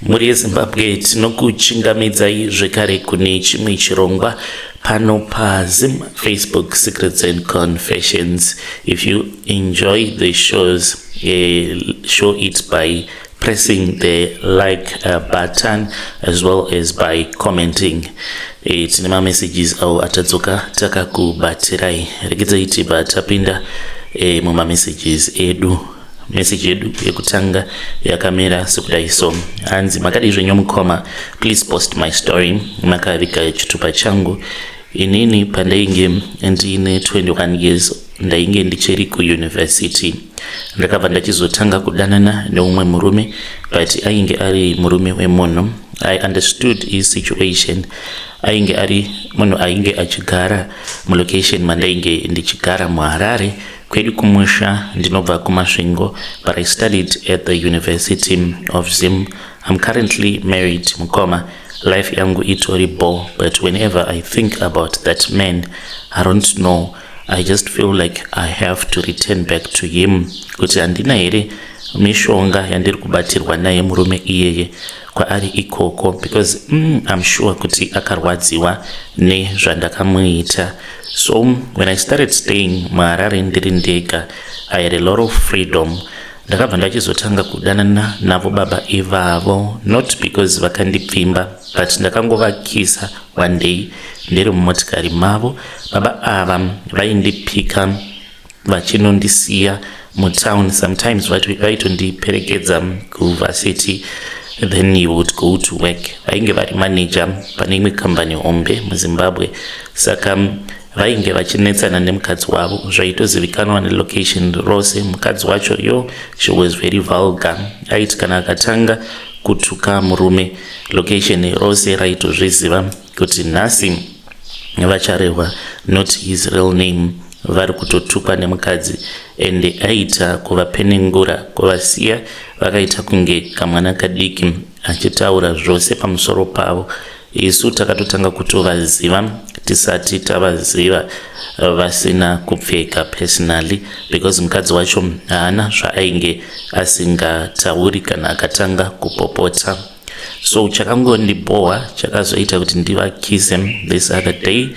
Mhuri yeZimbabwe, tinokuchingamidzai zvekare kune chimwe chirongwa pano paZim Facebook Secrets and Confessions. If you enjoy the shows, show it by pressing the like button as well as by commenting. Tine mamessages awo atadzoka takakubatirai. Regedzai tibva tapinda mumamessages edu. Message yedu yekutanga yakamira sekudai so: hanzi, "Makadii zvenyu mukoma? Please post my story. Makaviga chitupa changu. Inini pandainge ndiine 21 years, ndainge ndichiri kuuniversity. Ndakabva ndachizotanga kudanana neumwe murume, but ainge ari murume wemunhu. I understood his situation. Ainge ari munhu ainge achigara mulocation mandainge ndichigara muHarare. Kwedu kumusha ndinobva kuMasvingo, but I studied at the University of Zim. I'm currently married, mukoma. Life yangu itori bho, but whenever I think about that man, I don't know, I just feel like I have to return back to him, kuti handina here mishonga yandiri kubatirwa naye murume iyeye kwaari ikoko, because I'm sure kuti akarwadziwa nezvandakamuita. So when I started staying muHarare ndiri ndega, I had a lot of freedom. Ndakabva ndachizotanga kudanana navo baba ivavo, not because vakandipfimba, but ndakangovakisa one day ndiri mumotikari mavo. Baba ava vaindipika vachinondisiya mutown. Sometimes vaitondiperekedza kuvarsity, then he would go to work. Vainge vari manager pane imwe kambani hombe muZimbabwe. Saka vainge vachinetsana nemukadzi wavo zvaitozivikanwa nelocation rose. Mukadzi wacho yo, she was very vulgar. Aiti kana akatanga kutuka murume, location rose raitozviziva kuti nhasi vaCharehwa, not his real name, vari kutotukwa nemukadzi. Ende aita kuvapenengura, kuvasiya vakaita kunge kamwana kadiki, achitaura zvose pamusoro pavo. Isu takatotanga kutovaziva tisati tavaziva vasina kupfeka personally, because mukadzi wacho haana zvaainge asingatauri kana akatanga kupopota. So chakangondibhowa chakazoita kuti ndivakise this other day,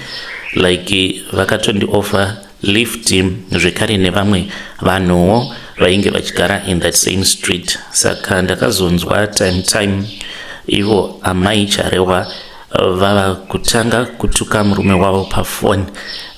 like vakatondioffer lift zvekare nevamwe vanhuwo vainge vachigara in that same street. Saka ndakazonzwa time time ivo amai Charehwa vava kutanga kutuka murume wavo pafoni,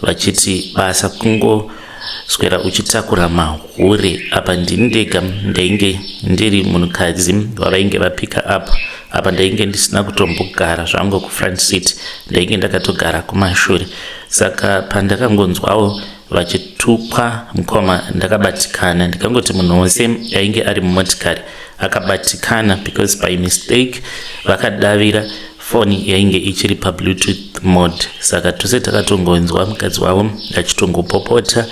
vachiti basa kungoswera uchitakura mahure. Apa ndini ndega ndainge ndiri munhukadzi wavainge vapika up. Apa ndainge ndisina kutombogara zvangu kufront seat, ndainge ndakatogara kumashure. Saka pandakangonzwawo vachitukwa, mukoma, ndakabatikana. Ndikangoti munhu wose ainge ari mumotikari akabatikana, because by mistake vakadavira foni yainge ichiri pabluetooth mode. Saka tose takatongonzwa mukadzi wavo achitongopopota.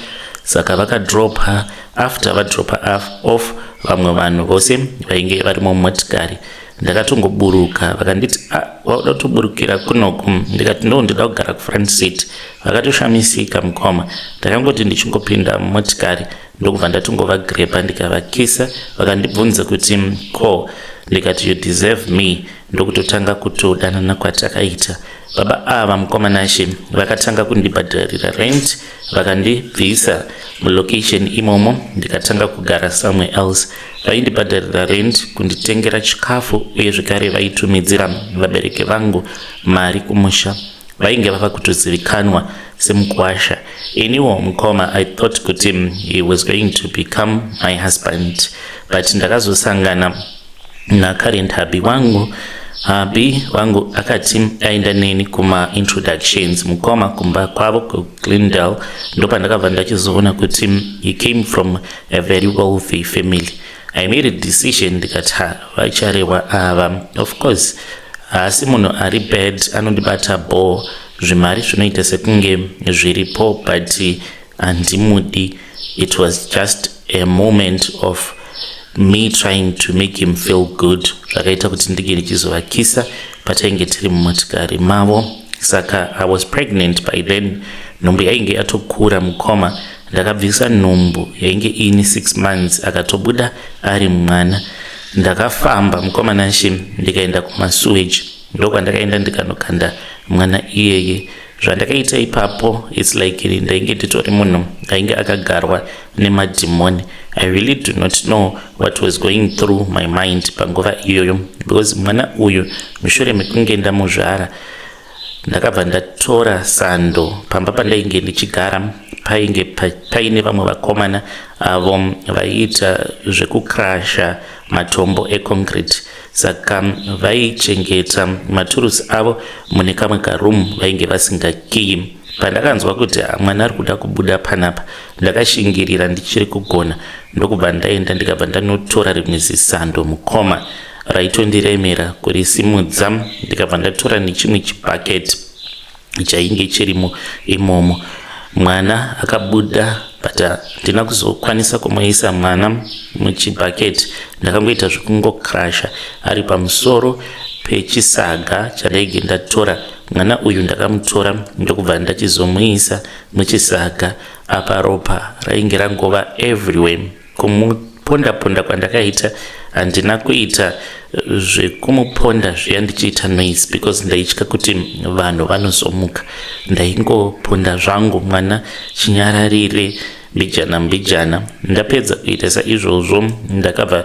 Saka vakadropa. After vadropa off vamwe vanhu vose vainge vari mumotikari, ndakatongoburuka. Vakanditi, "Ah, wauda kutoburukira kunoku?" Ndikati, "No, ndida kugara kufront seat." Vakatoshamisika, mukoma. Ndakangoti ndichingopinda mumotikari, ndokubva ndatongovagrepa, ndikavakisa. Vakandibvunza kuti ko, ndikati, "You deserve me." Ndokutotanga kutodanana kwatakaita. Baba ava, mukoma Nashe, vakatanga kundibhadharira rent. Vakandibvisa mulocation imomo, ndikatanga kugara somewhere else. Vaindibhadharira rent, kunditengera chikafu, uye zvekare vaitumidzira vabereki vangu mari kumusha. Vainge vava kutozivikanwa semukwasha. Iniwo, mukoma, I thought kuti he was going to become my husband, but ndakazosangana nacurrent hubby wangu. Hubby wangu akati aenda neni kuma-introductions, mukoma, kumba kwavo kuGlendale. Ndopandakabva ndachizoona kuti he came from a very wealthy family. I made a decision, ndikati, "Ha, vaCharehwa ava, of course haasi munhu ari bad, anondibata ball. Zvimari zvinoita sekunge zviripo, but handimudi. It was just a moment of me trying to make him feel good zvakaita kuti ndinge ndichizovakisa patainge tiri mumotikari mavo." Saka I was pregnant by then. Nhumbu yainge yatokura, mukoma. Ndakabvisa nhumbu yainge iine 6 months, akatobuda ari mwana. Ndakafamba, mukoma Nashe, ndikaenda kumasuweji. Ndokwandakaenda ndikanokanda mwana iyeye. Zvandakaita ipapo, it's like ndainge nditori munhu ainge akagarwa nemadhimoni. I really do not know what was going through my mind panguva iyoyo, because mwana uyu, mushure mekunge ndamuzvara, ndakabva ndatora sando. Pamba pandainge ndichigara painge paine vamwe vakomana avo vaiita zvekukrasha matombo econcrete. Saka vaichengeta maturusi avo mune kamwe karumu vainge vasingakiyi. Pandakanzwa kuti mwana ari kuda kubuda panapa, ndakashingirira ndichiri kugona, ndokubva ndaenda, ndikabva ndanotora rimwe zisando, mukoma, raitondiremera kurisimudza. Ndikabva ndatora nechimwe chibhaketi chainge chirimo imomo. Mwana akabuda, but handina kuzokwanisa kumuisa mwana muchibhaketi. Ndakangoita zvekungokrasha ari pamusoro pechisaga chandainge ndatora. Mwana uyu ndakamutora, ndokubva ndachizomuisa muchisaga. Apa ropa rainge rangova everywhere. Kumuponda ponda kwandakaita, handina kuita zvekumuponda zviya ndichiita noise, because ndaitya kuti vanhu vanozomuka. Ndaingoponda zvangu mwana chinyararire, mbijana mbijana. Ndapedza kuita saizvozvo, ndakabva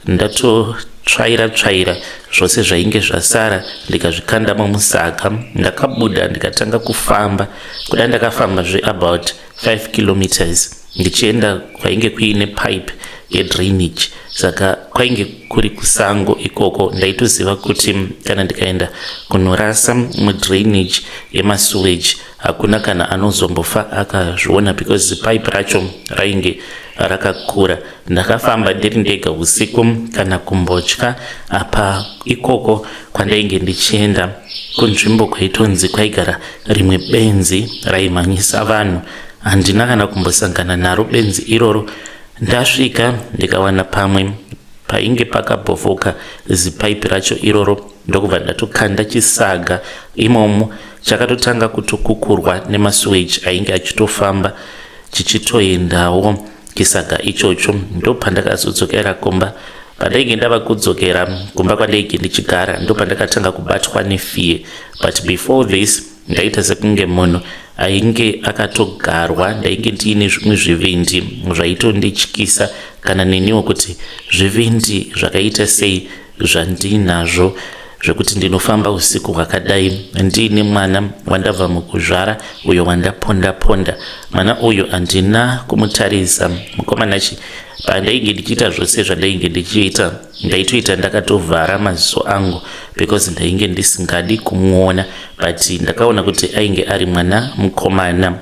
ndatotsvaira tsvaira zvose zvainge zvasara, ndikazvikanda mumusaka. Ndakabuda, ndikatanga kufamba. Kuda ndakafamba zveabout 5 kilometers ndichienda kwainge kuine pipe yedrainage. Saka kwainge kuri kusango ikoko. Ndaitoziva kuti kana ndikaenda kunorasa mudrainage yemasewage, hakuna kana anozombofa akazviona, because pipe racho rainge rakakura. Ndakafamba ndiri ndega usiku, kana kumbotya. Apa ikoko kwandainge ndichienda kunzvimbo kwaitonzi kwaigara rimwe benzi raimhanyisa vanhu. Handina kana kumbosangana naro benzi iroro. Ndasvika, ndikawana pamwe painge pakabhovoka zipaipi racho iroro, ndokubva ndatokanda chisaga imomo. Chakatotanga kutokukurwa nemasuweji ainge achitofamba, chichitoendawo chisaga ichocho. Ndopandakazodzokera kumba. Pandainge ndava kudzokera kumba kwandainge ndichigara, ndopandakatanga kubatwa nefear. But before this, ndaita sekunge munhu ainge akatogarwa. Ndainge ndiine zvimwe zvivindi zvaitondityisa kana neniwo, kuti zvivindi zvakaita sei zvandinazvo zvekuti ndinofamba usiku hwakadai ndiine mwana wandabva mukuzvara, uyo wandaponda ponda. Mwana uyu handina kumutarisa, mukoma Nashe. Pandainge ndichiita zvose zvandainge ndichiita, ndaitoita ndakatovhara maziso angu, because ndainge ndisingadi kumuona. But ndakaona kuti ainge ari mwana mukomana.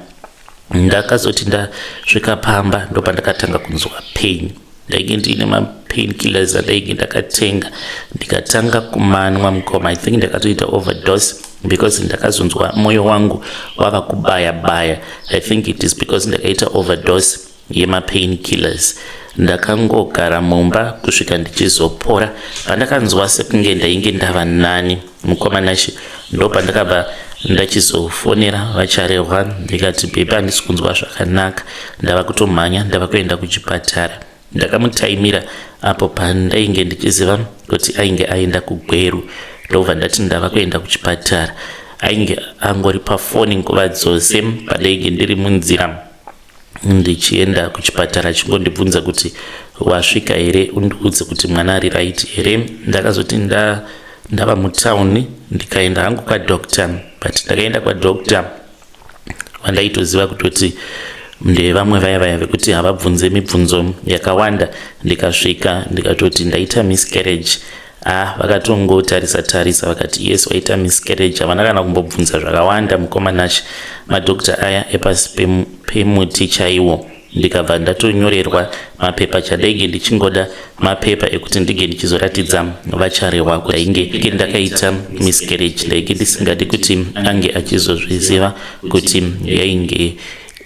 Ndakazoti ndasvika pamba, ndopandakatanga kunzwa pain. Ndainge ndiine mapain killers andainge ndakatenga, ndikatanga kumanwa, mukoma. I think ndakatoita overdose, because ndakazonzwa mwoyo wangu wava kubaya baya. I think it is because ndakaita overdose yemapain killers. Ndakangogara mumba kusvika ndichizopora. Pandakanzwa sekunge ndainge ndava nani, mukoma Nashe, ndopandakabva ndachizofonera VaCharehwa, ndikati, "Baby, handisi kunzwa zvakanaka, ndava kutomhanya, ndava kuenda kuchipatara." Ndakamutaimira apo pandainge ndichiziva kuti ainge aenda kuGweru, ndobva ndati ndava kuenda kuchipatara. Ainge angori pafoni nguva dzose pandainge ndiri munzira ndichienda kuchipatara, achingondibvunza kuti, "Wasvika here? Undiudze kuti mwana ari right here?" Ndakazoti ndava mutauni, ndikaenda hangu kwadoctor. But ndakaenda kwadoctor vandaitoziva kutoti ndevamwe vaya vaya vekuti havabvunze mibvunzo yakawanda. Ndikasvika, ndikatoti ndaita miscarriage. Ah, vakatongotarisa tarisa, vakati, "Yes, waita miscarriage." Havana kana kumbobvunza zvakawanda, mukoma Nashe, madhokta aya epasi pemuti chaiwo. Ndikabva ndatonyorerwa mapepa. Chandainge ndichingoda mapepa ekuti ndinge ndichizoratidza VaCharehwa kuti ndainge ndakaita miscarriage. Ndainge ndisingadi kuti ange achizozviziva kuti yainge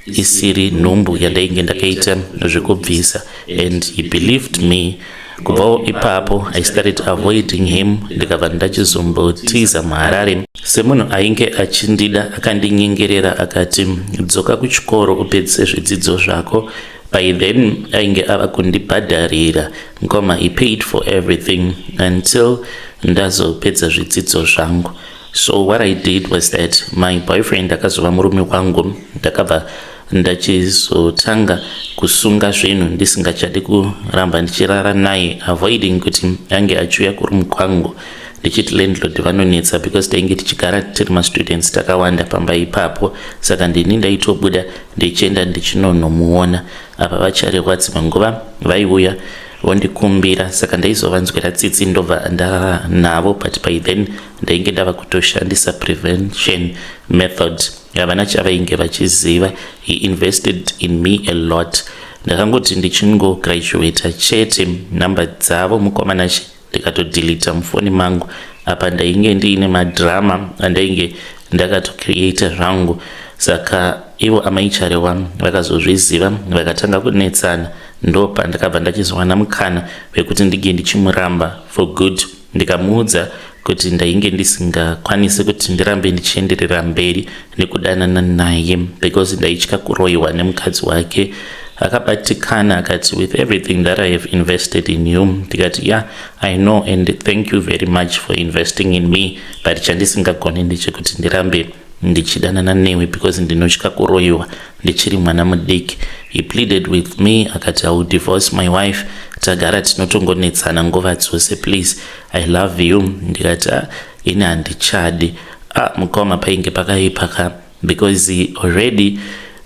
isiri nhumbu yandainge ndakaita zvekubvisa, and he believed me. Kubvawo ipapo, I started avoiding him. Ndikabva ndachizombotiza muHarare. Semunhu ainge achindida, akandinyengerera akati, "Dzoka kuchikoro upedzise zvidzidzo zvako." By then ainge ava kundibhadharira, mukoma. He paid for everything until ndazopedza zvidzidzo zvangu. So what I did was that my boyfriend akazova murume wangu, ndakabva ndachizotanga kusunga zvinhu, ndisingachadi kuramba ndichirara naye, avoiding kuti ange achiuya kuroom kwangu, ndichiti landlord vanonetsa, because tainge tichigara tiri mastudents takawanda pamba ipapo. Saka ndini ndaitobuda ndichienda ndichinonomuona. Apa vaCharehwa dzimwe nguva vaiuya vondikumbira, saka ndaizovanzwira tsitsi, ndobva ndarara navo. But by then ndainge ndava kutoshandisa prevention method. Havana chavainge vachiziva. He invested in me a lot. Ndakangoti ndichingograduata chete, nhamba dzavo, mukomanachi, ndikatodeleta mufoni mangu. Apa ndainge ndiine madrama andainge ndakatocreata zvangu. Saka ivo amaiCharehwa vakazozviziva, vakatanga kunetsana. Ndopa ndakabva ndachizowana mukana wekuti ndinge ndichimuramba for good. Ndikamuudza kuti ndainge ndisingakwanisi kuti ndirambe ndichienderera mberi nekudanana naye because ndaitya kuroyiwa nemukadzi wake. Akabatikana, akati, "With everything that I have invested in you." Ndikati, "Yeah, I know, and thank you very much for investing in me, but chandisingagoni ndechekuti ndirambe ndichidanana newe because ndinotya kuroyiwa, ndichiri mwana mudiki." He pleaded with me, akati, "I will divorce my wife. Tagara tinotongonetsana nguva dzose. Please, I love you." Ndikati, "Ah, ini handichadi." Ah, mukoma, painge pakaipa ka, because already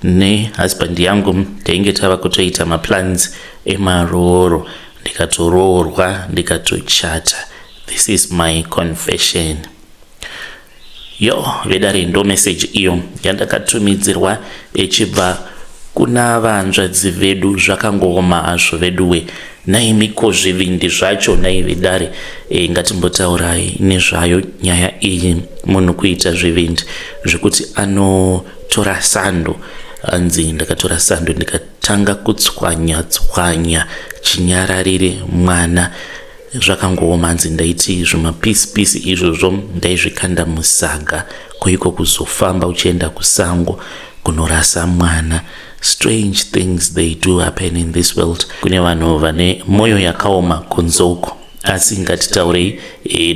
nehusband yangu tainge tava kutoita maplans emarooro. Ndikatoroorwa, ndikatochata. This is my confession. Yo, vedare, ndo meseji iyo yandakatumidzirwa ichibva kuna vanzvadzi vedu. Zvakangooma hazvo, veduwe. Naimiko zvivindi zvacho nai, vedare? Ngatimbotaurai nezvayo nyaya iyi. Munhu kuita zvivindi zvekuti anotora sando, hanzi, "Ndakatora sando, ndikatanga kutswanya tswanya chinyararire mwana." Zvakangooma. Hanzi, "Ndaiti zvimapisi pisi izvozvo ndaizvikanda musaga." Koiko kuzofamba uchienda kusango kunorasa mwana? Strange things, they do happen in this world. Kune vanhu vane mwoyo yakaoma kunze uko. Asi ngatitaurei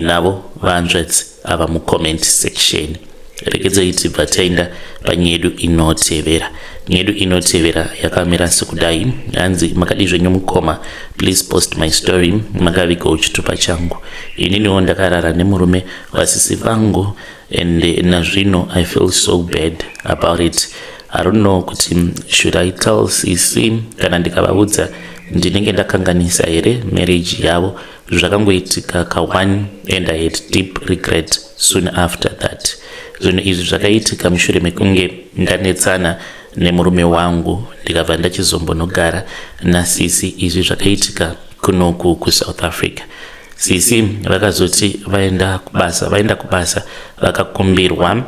navo vanzvadzi ava mucomment section. Regedzai tibva taenda panyaya yedu inotevera. Nyaya yedu inotevera yakamira sekudai. Hanzi, "Makadi zvenyu mukoma? Please post my story. Makavigawo chitupa changu. Ininiwo ndakarara nemurume vasisi vangu and nazvino I feel so bad about it. I don't know kuti should I tell sisi? Kana ndikavaudza, ndinenge ndakanganisa here marriage yavo? Zvakangoitika ka1 and I had deep regret soon after that. Zvinhu izvi zvakaitika mushure mekunge ndanetsana nemurume wangu, ndikabva ndachizombonogara nasisi. Izvi zvakaitika kunoku kuSouth Africa. Sisi vakazoti vaenda kubasa, vakakumbirwa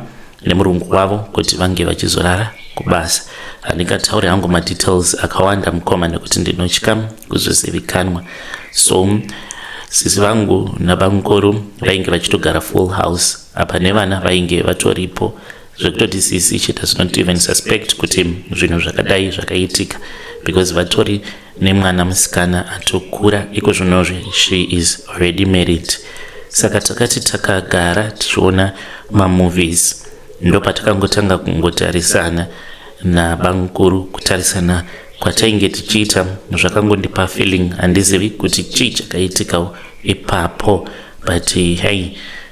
nemurungu wavo kuti vange vachizorara kubasa. Handingatauri hangu madetails akawanda, mukoma, nekuti ndinotya kuzozivikanwa. So sisi vangu nabamukuru vainge vachitogara full house apa, nevana vainge vatoripo, zvekutoti sisi she does not even suspect kuti zvinhu zvakadai zvakaitika, because vatori nemwana musikana atokura iko zvinozvi. She is already married. Saka takati takagara tichiona mamovies, ndopatakangotanga kungotarisana nabamukuru. Kutarisana kwatainge tichiita zvakangondipa feeling. Handizivi kuti chii chakaitikawo ipapo, but hey,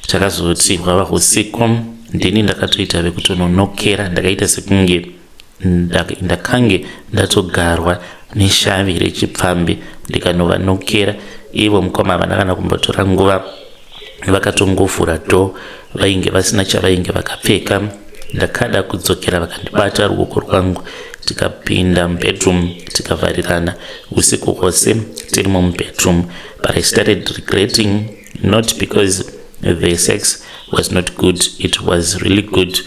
takazoti hwava usiku, ndini ndakatoita vekutononokera. Ndakaita sekunge ndakange ndatogarwa neshavi rechipfambi, ndikanovanokera. Ivo mukoma havana kana kumbotora nguva, vakatongovhura door. Vainge vasina chavainge vakapfeka. Ndakada kudzokera, vakandibata ruoko rwangu, tikapinda mubedroom, tikavharirana usiku hwose tirimo mubedroom. But I started regretting, not because the sex was not good, it was really good.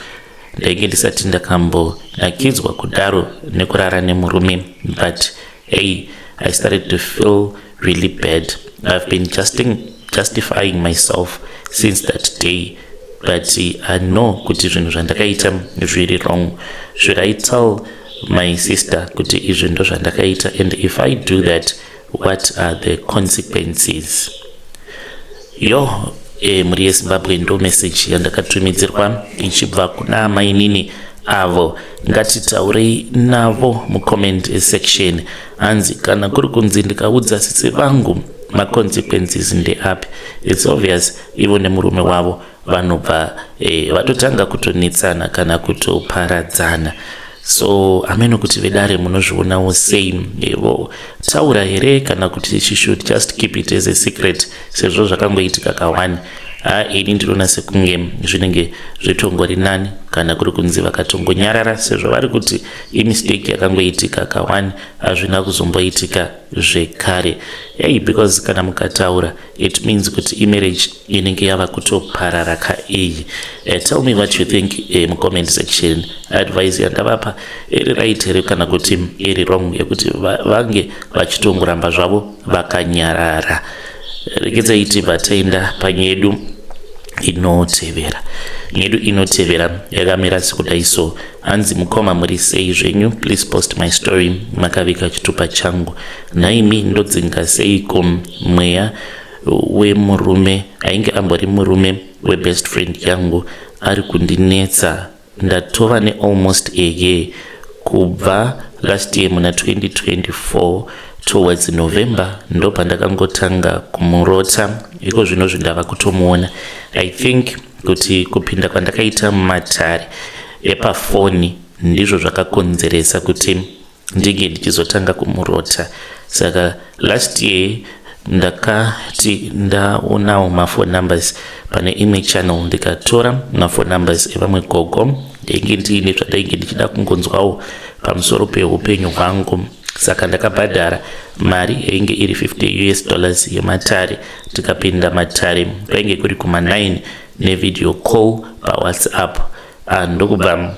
Ndainge ndisati ndakambonakidzwa kudaro nekurara nemurume. But hey, I started to feel really bad. I've been justifying myself since that day, but I know kuti zvinhu zvandakaita zviri wrong. Should I tell my sister kuti izvi ndo zvandakaita, and if I do that, what are the consequences? Yo, mhuri yeZimbabwe, ndo message yandakatumidzirwa ichibva kuna mainini avo. Ngatitaurei navo mucomment section. Hanzi kana kuri kunzi ndikaudza sisi vangu, maconsequences ndeapi? It's obvious ivo nemurume wavo vanobva vatotanga kutonetsana kana kutoparadzana. So hameno kuti vedare munozvionawo sei. Vo taura here kana kuti she should just keep it as a secret, sezvo zvakangoitika kawani? Ha, ini ndinoona sekunge zvinenge zvitongori nani kana kuri kunzi vakatongonyarara, sezvo vari kuti imistake yakangoitika kawani, hazvina kuzomboitika zvekare. Ei, because kana mukataura, it means kuti imarriage inenge yava kutoparara kaiyi. Tell me what you think mucomment section. Advice yandavapa iri right here kana kuti iri wrong, yekuti vange vachitongoramba zvavo vakanyarara? Regedzai tibva taenda panyedu inotevera. Nyedu inotevera yakamira sekudai so. Hanzi, "Mukoma, muri sei zvenyu? Please post my story makavika chitupa changu. Nhaimi, ndodzinga seiko mweya wemurume ainge ambori murume webest friend yangu ari kundinetsa? Ndatova nealmost a year, kubva last year muna 2024 towards November ndo pandakangotanga kumurota. Iko zvino zvindava kutomuona. I think kuti kupinda kwandakaita mumatare epafoni ndizvo zvakakonzeresa kuti ndinge ndichizotanga kumurota. Saka last year ndakati ndaonawo maphone numbers pane imwe channel, ndikatora maphone numbers evamwe gogo. Ndainge ndiine zvandainge ndichida kungonzwawo pamusoro peupenyu hwangu, saka ndakabhadhara mari yainge iri 50 US dollars yematare. Tikapinda matare, kwainge kuri kuma9, nevideo call paWhatsApp. Ah, ndokubva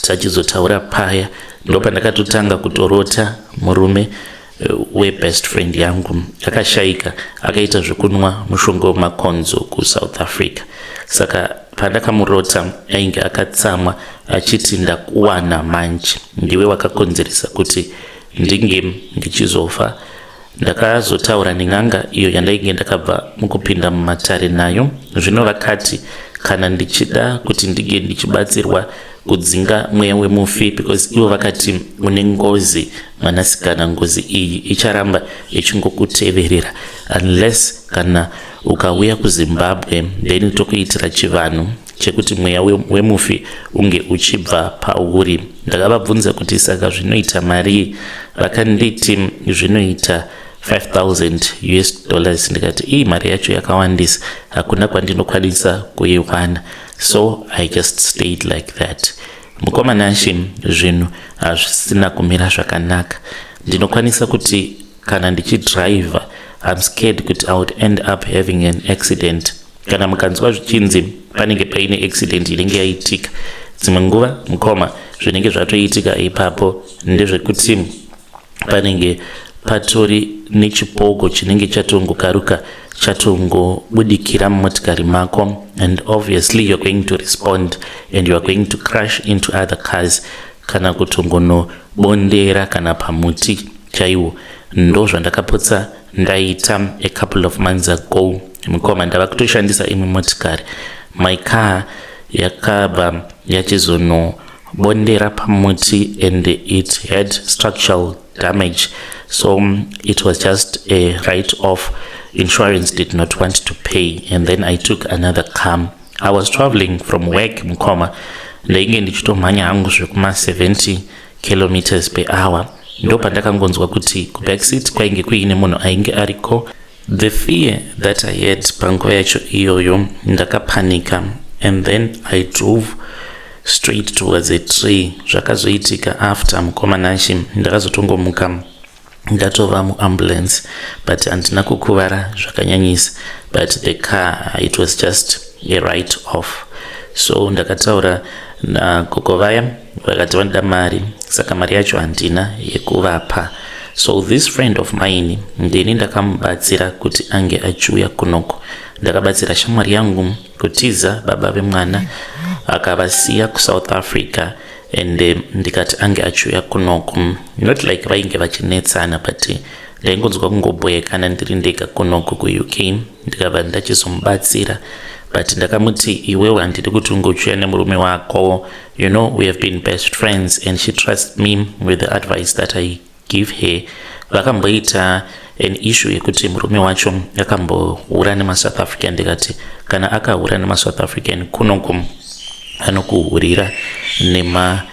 tachizotaura paya. Ndopandakatotanga kutorota murume webest friend yangu akashayika, akaita zvekunwa mushonga wemakonzo kuSouth Africa. Saka pandakamurota, ainge akatsamwa achiti, 'Ndakuwana manje, ndiwe wakakonzeresa kuti ndinge ndichizofa.' Ndakazotaura nen'anga iyo yandainge ndakabva mukupinda mumatare nayo. Zvino vakati kana ndichida kuti ndinge ndichibatsirwa kudzinga mweya wemufi, because ivo vakati, 'Une ngozi mwanasikana, ngozi iyi icharamba ichingokuteverera unless kana ukauya kuZimbabwe, then tokuitira chivanhu chekuti mweya wemufi unge uchibva pauri.' Ndakavabvunza kuti saka zvinoita marii. Vakanditi zvinoita 5000 US dollars. Ndikati ii, mari yacho yakawandisa, hakuna kwandinokwanisa kuiwana. So I just stayed like that. Mukoma Nashe, zvinhu hazvisina kumira zvakanaka. Ndinokwanisa kuti kana ndichidhiraivha, I'm scared kuti I would end up having an accident. Kana mukanzwa zvichinzi panenge paine accident inenge yaitika, dzimwe nguva mukoma, zvinenge zvatoitika ipapo ndezvekuti panenge patori nechipoko chinenge chatongokaruka, chatongobudikira mumotikari mako, and obviously you're going to respond and you are going to crash into other cars, kana kutongonobondera kana pamuti chaiwo. Ndo zvandakapotsa ndaita a couple of months ago. Mukoma, ndava kutoshandisa imwe motikari. My car yakabva yachizonobondera pamuti and it had structural damage, so it was just a write off. Insurance did not want to pay, and then I took another car. I was traveling from work, mukoma. Ndainge ndichitomhanya hangu zvekuma70 kilometers per hour. Ndo pandakangonzwa kuti kubackseat kwainge kuine munhu ainge ariko. The fear that I had panguva yacho iyoyo, ndakapanika and then I drove straight towards a tree. Zvakazoitika after, mukoma Nashe, ndakazotongomuka ndatova muambulance, but handina kukuvara zvakanyanyisa, but the car, it was just a write off. So ndakataura nagogo vaya, vakati vanoda mari, saka mari yacho handina yekuvapa. So this friend of mine, ndini ndakamubatsira kuti ange achiuya kunoko. Ndakabatsira shamwari yangu kutiza baba vemwana akavasiya kuSouth Africa. And ndikati ange achiuya kunoku, not like vainge vachinetsana, but ndaingonzwa kungobhoyekana ndiri ndega kunoku kuUK. Ndikabva ndachizomubatsira, but ndakamuti, "Iwewe, handidi kuti ungochiuya nemurume wako. We have been best friends and she trusts me with the advice that I give her." Vakamboita an issue yekuti murume wacho akambohura nemaSouth African. Ndikati kana akahura nemaSouth African, kunoku anokuhurira nema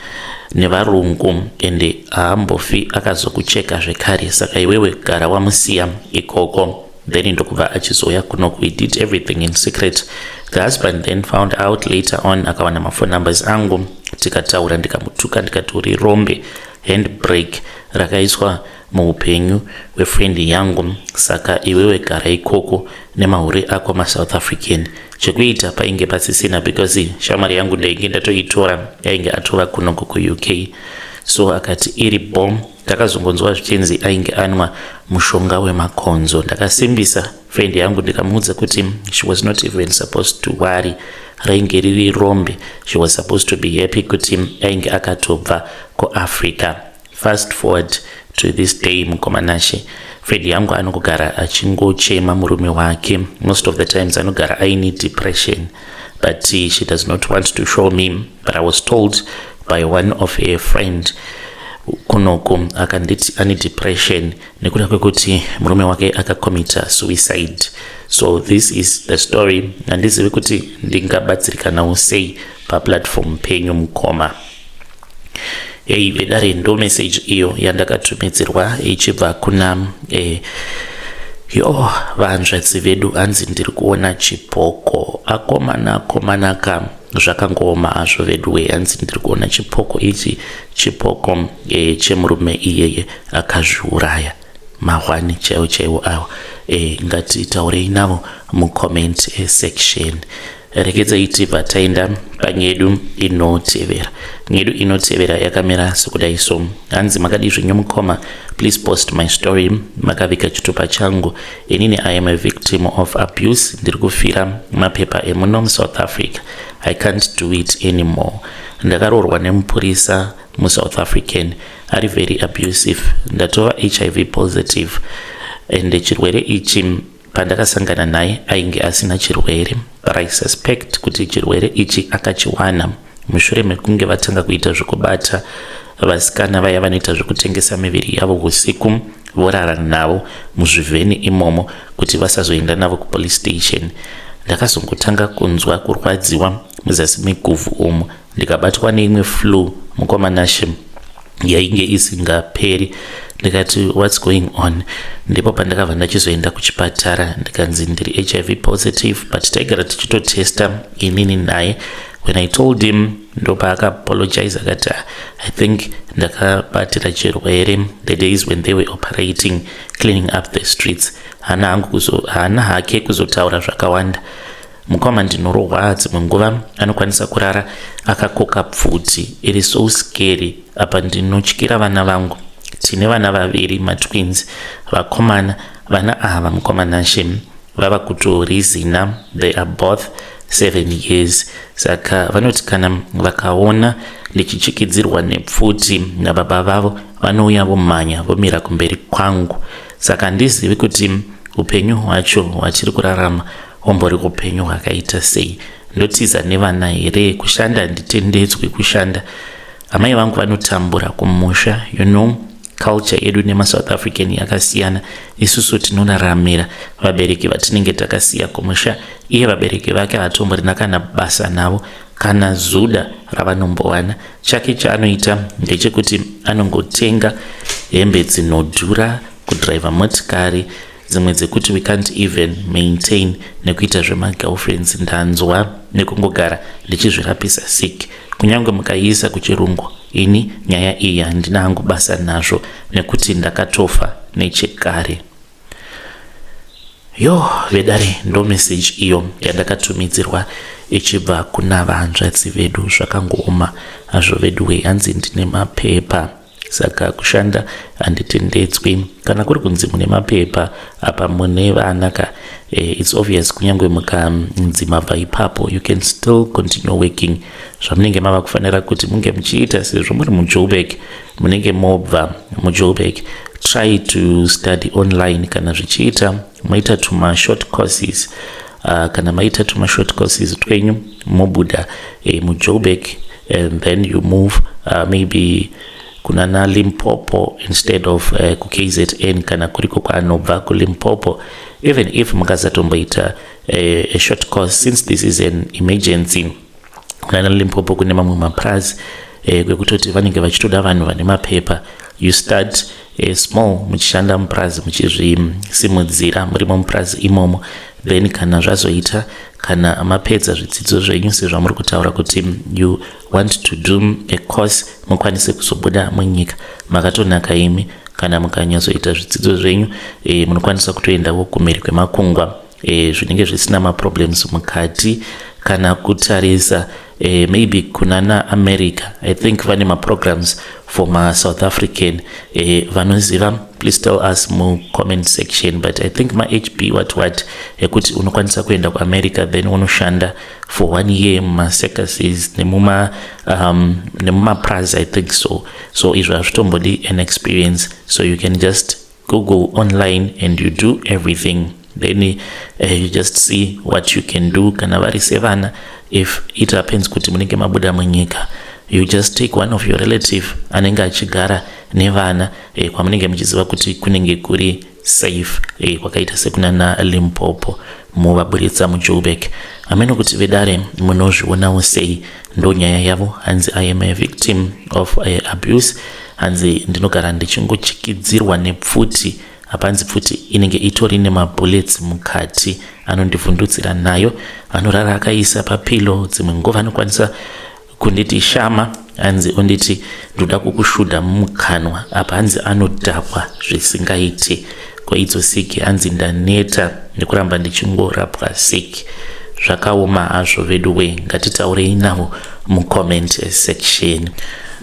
nevarungu, ende haambofi akazokucheka zvekare. Saka iwewe gara wamusiya ikoko. Then ndokubva achizouya kunoku. We did everything in secret. The husband then found out later on, akawana maphone numbers angu, tikataura, ndikamutuka, ndikati uri rombe, handbrake rakaiswa muupenyu hwefriend yangu. Saka iwewe gara ikoko nemahure ako maSouth African. Chekuita painge pasisina, because shamwari yangu ndainge ndatoitora, yainge atova kunoko kuUK. So akati iri bom. Ndakazongonzwa zvichinzi ainge anwa mushonga wemakonzo. Ndakasimbisa friend yangu, ndikamuudza kuti she was not even supposed to worry, rainge riri rombe. She was supposed to be happy kuti ainge akatobva kuAfrica. Fast forward to this day, mukoma Nashe, friend yangu anogara achingochema murume wake. Most of the times anogara aine depression, but she does not want to show me. But I was told by one of her friend kunoku, akanditi ane depression nekuda kwekuti murume wake akacommita suicide. So this is the story. Handizivi kuti ndingabatsirikanawo sei paplatform penyu, mukoma. Ei vedare, ndo message iyo yandakatumidzirwa ichibva kuna yo vanzvadzi vedu. Hanzi ndiri kuona chipoko. Akomana, akomanaka, zvakangooma hazvo vedu we. Hanzi ndiri kuona chipoko ichi, chipoko chemurume iyeye akazviuraya. Mahwani chaiwo chaiwo awa. Ngatitaurei navo mucomment section. Rekedzai tibva taenda panyedu inotevera. Nyedu inotevera yakamira sekudai so. Hanzi, "Makadi zvenyu mukoma? Please post my story makavika chitupa changu. Inini I am a victim of abuse. Ndiri kufira mapepa emuno muSouth Africa. I can't do it anymore. Ndakaroorwa nemupurisa muSouth African ari very abusive. Ndatova HIV positive, and chirwere ichi pandakasangana naye ainge asina chirwere, but I suspect kuti chirwere ichi akachiwana mushure mekunge vatanga kuita zvekubata vasikana vaya vanoita zvekutengesa miviri yavo usiku, vorara navo muzvivheni imomo kuti vasazoenda navo kupolice station. Ndakazongotanga kunzwa kurwadziwa muzasi meguvhu umu, ndikabatwa neimwe flu, mukoma Nashe, yainge isingaperi. Ndikati, 'What's going on?' Ndipo pandakabva ndachizoenda kuchipatara, ndikanzi ndiri HIV positive, but taigara tichitotesta inini naye. When I told him, ndopaakaapologize, akati, 'I think ndakabatira chirwere the days when they were operating, cleaning up the streets.' Haana hake kuzotaura zvakawanda. Mukoma, ndinorohwa. Dzimwe nguva anokwanisa kurara akakoka pfuti. Iri so scary. Apa ndinotyira vana vangu. Tine vana vaviri, matwins, vakomana. Vana ava, mukoma Nashe, vava kutorizina. They are both 7 years. Saka vanoti kana vakaona ndichichikidzirwa nepfuti nababa vavo, vanouya vomhanya, vomira kumberi kwangu. Saka handizivi kuti upenyu hwacho hwatiri kurarama hombori upenyu hwakaita sei. Ndotiza nevana here? Kushanda handitendedzwi kushanda. Amai vangu vanotambura kumusha. Culture yedu nemaSouth African yakasiyana. Isusu tinoraramira vabereki vatinenge takasiya kumusha. Iye vabereki vake hatomborina kana basa navo, kana zuda ravanombowana. Chake chaanoita ndechekuti anongotenga hembe dzinodhura, kudhiraivha motikari dzimwe dzekuti we can't even maintain, nekuita zvemagirlfriends. Ndanzwa nekungogara ndichizvirapisa sick. Kunyange mukaiisa kuchirungu, ini nyaya iyi handina hangu basa nazvo, nekuti ndakatofa nechekare." Yo vedare, ndo message iyo yandakatumidzirwa ichibva kuna vanzvadzi vedu. Zvakangooma hazvo vedu we. Hanzi ndine mapepa. Saka kushanda handitendedzwi. Kana kuri kunzi mune mapepa apa mune vana ka, it's obvious kunyange mukanzi mabva ipapo, you can still continue working. Zvamunenge mava kufanira kuti munge muchiita, sezvo muri muJoburg, munenge mobva muJoburg, try to study online kana zvichiita, moita tuma short courses. Kana maita tuma short courses twenyu, mobuda muJoburg and then you move maybe kunana Limpopo instead of kuKZN, kana kuriko kwaanobva kuLimpopo. Even if mukasatomboita a short course, since this is an emergency, kunana Limpopo kune mamwe mapurazi kwekutoti vanenge vachitoda vanhu vane mapepa. You start small, muchishanda mupurazi, muchizvisimudzira murimo mupurazi imomo. Then kana zvazoita, kana mapedza zvidzidzo zvenyu, sezvamuri kutaura kuti you want to do a course, mukwanise kuzobuda munyika makatonaka imi. Kana mukanyatsoita zvidzidzo zvenyu, munokwanisa kutoendawo kumhiri kwemakungwa, zvinenge zvisina maproblems mukati. Kana kutarisa maybe kunana America, I think vane maprograms for maSouth African. Vanoziva, please tell us mucomment section, but I think maHB what what ekuti unokwanisa kuenda kuAmerica, then unoshanda for one year mumacircuses nemumapraz, I think so. So izvo hazvitombodi an experience, so you can just Google online and you do everything. Then you just see what you can do. Kana vari sevana, if it happens kuti munenge mabuda munyika, you just take one of your relative anenge achigara nevana kwamunenge muchiziva kuti kunenge kuri safe, kwakaita sekunana Limpopo, muvaburitsa muJoburg. Hameno kuti vedare munozvionawo sei. Ndo nyaya yavo. Hanzi, "I am a victim of abuse." Hanzi, "Ndinogara ndichingochikidzirwa nepfuti." Hapanzi pfuti inenge itori nemabullets mukati, anondivhundutsira nayo, anorara akaisa papillow. Dzimwe nguva anokwanisa kunditi shama, hanzi onditi, "Ndoda kukushudha mumukanwa." Apa hanzi anodhakwa zvisingaiti kwaidzo siki. Hanzi, "Ndaneta nekuramba ndichingorapwa siki." Zvakaoma hazvo vedu we. Ngatitaurei navo mucomment section.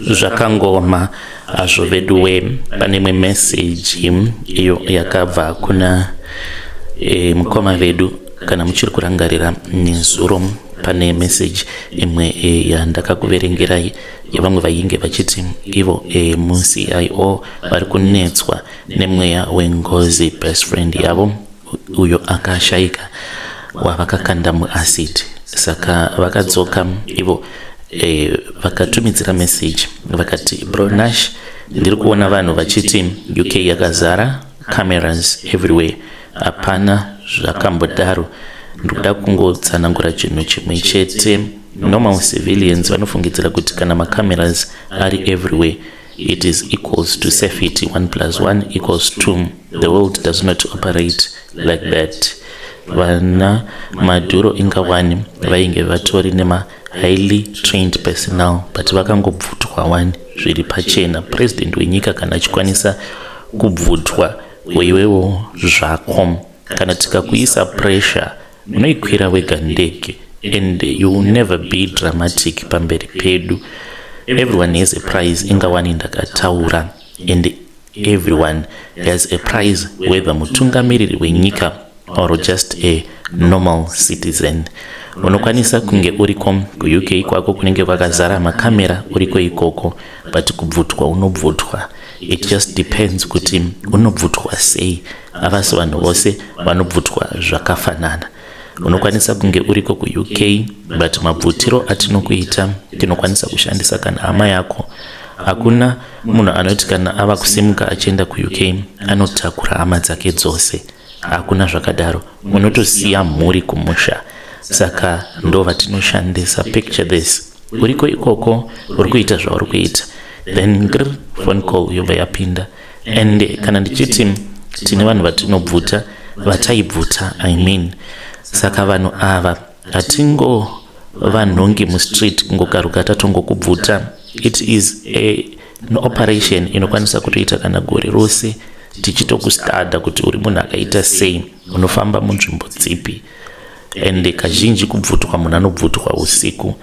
Zvakangoma hazvo vedu we. Pane imwe meseji iyo yakabva kuna mukoma vedu. Kana muchiri kurangarira, nezuro pane meseji imwe yandakakuverengerai yevamwe vainge vachiti ivo muCIO vari kunetswa nemweya wengozi, best friend yavo uyo akashayika wavakakanda muacid. Saka vakadzoka ivo, vakatumidzira message, vakati, "Bro Nash, ndiri kuona vanhu vachiti UK yakazara cameras everywhere. Hapana zvakambodaro. Ndikuda kungotsanangura chinhu chimwe chete. Normal civilians vanofungidzira kuti kana macameras ari everywhere, it is equals to safety. 1 plus 1 equals 2. The world does not operate like that. Vana Maduro ingawani vainge vatori nema-highly trained personnel, but vakangobvutwa wani zviri pachena. President wenyika kana achikwanisa kubvutwa, iwewo zvako kana tikakuisa pressure, unoikwira wega ndege and you will never be dramatic pamberi pedu. Everyone has a price. Ingawani ndakataura, and everyone has a price, whether mutungamiriri wenyika or just a normal citizen. Unokwanisa kunge uriko kuUK kwako kunenge kwakazara makamera uriko ikoko, but kubvutwa unobvutwa. It just depends kuti unobvutwa sei. Havasi vanhu vose vanobvutwa zvakafanana. Unokwanisa kunge uriko kuUK, but mabvutiro atinokuita, tinokwanisa kushandisa kana hama yako. Hakuna munhu anoti kana ava kusimuka achienda kuUK anotakura hama dzake dzose. Hakuna zvakadaro. Unotosiya mhuri kumusha. Saka ndo vatinoshandisa. Picture this: uriko ikoko, uri kuita zvauri kuita, then gr phone call yobva yapinda. And kana ndichiti tine vanhu vatinobvuta, vataibvuta, I mean, saka vanhu ava hatingovanhongi mustreet kungogaruka tatongokubvuta. It is an operation inokwanisa kutoita kana gore rose tichitokustada kuti uri munhu akaita sei, unofamba munzvimbo dzipi. And kazhinji kubvutwa, munhu anobvutwa usiku.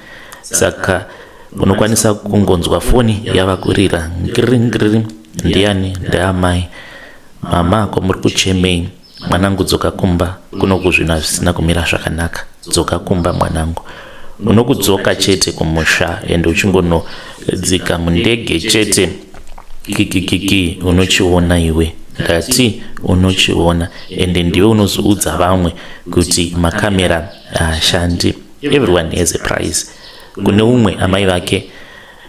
Saka Unokwanisa kungonzwa foni yava kurira ngiri ngiri, ndiani? Ndeamai. Mama, ko muri kuchemei? Mwanangu, dzoka kumba kunoku, zvinhu hazvisina kumira zvakanaka. Dzoka kumba mwanangu. Unokudzoka chete kumusha ende uchingonodzika mundege chete, kikikiki, unochiona iwe. Ndati unochiona, ende ndiwe unozoudza vamwe kuti makamera haashandi. Everyone has a price. Kune umwe amai vake